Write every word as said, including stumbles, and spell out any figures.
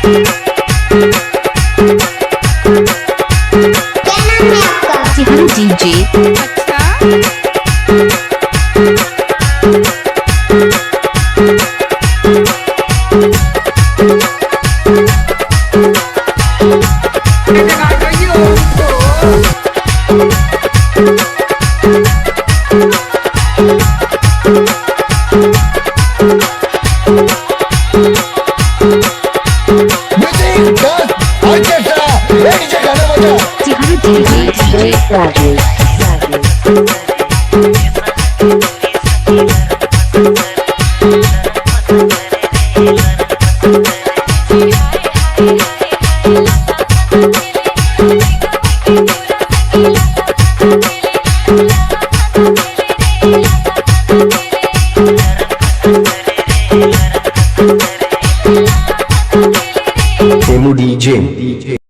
क्या नाम है आपका? चिहन डीजे। अच्छा। Music, dance, orchestra, ready से गाना बजा। चिहन डीजे। MO DJ.